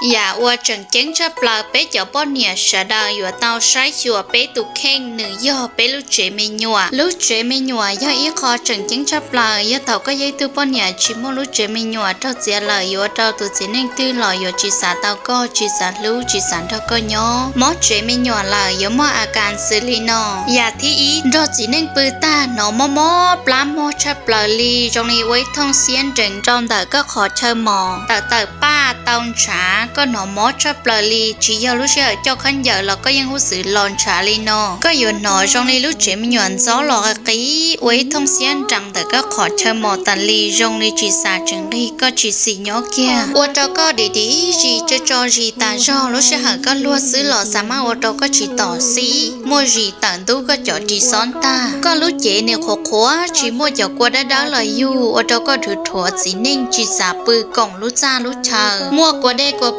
Yam uas tseem ceeb tshaj plaws peb cov poj niam sawv daws yuav tau saib xyuas peb tus kheej nws yog peb lub tsev me nyuam. Lub tsev me nyuam yog ib qho tseem ceeb tshaj plaws. Yog thaum koj yog ib tug poj niam tsis muaj lub tsev me nyuam raug txiav lawm, yuav ua rau tus txiv neej twg los yuav tsis xav tau koj, tsis xav hlub, tsis xav nrog koj nyob. Mob tsev me nyuam lawm yuav muaj a kas xws li no. Yam thib ib, nrog txiv neej pw tag hnov mob mob plab mog tshaj plaws li, zoo li ua ib thooj xiab nrees rau ntawm koj qhov chaw mos, tawm tawm paj tau ntshav, koj hnov mob tshaj plaws li, tsis yog lub sij hawm coj khaub ncaws los koj yeej huj xwm los ntshav li no. Koj yuav hnov zoo li lub tsev me nyuam ntxob los qis qis, ua ib thooj xiab nrees ntawm koj qhov chaw mos tas li, zoo li tsis xav tsees nqig, koj tsis xis nyob kiag, ua rau koj dim dim zis tso tso zis tas zog. Lub sij hawm koj luag xwb los xav maj ua rau koj tsis tom xib, muaj zis tawm ntub koj cov ris xob ntag. Koj lub cev nws qhuav qhuav tsis muaj cov kua dawb dawb los yug, ua rau koj dhuav rhuav txiv neej tsis xav pw koom lub txaj lub chaw. Muaj kua dej kua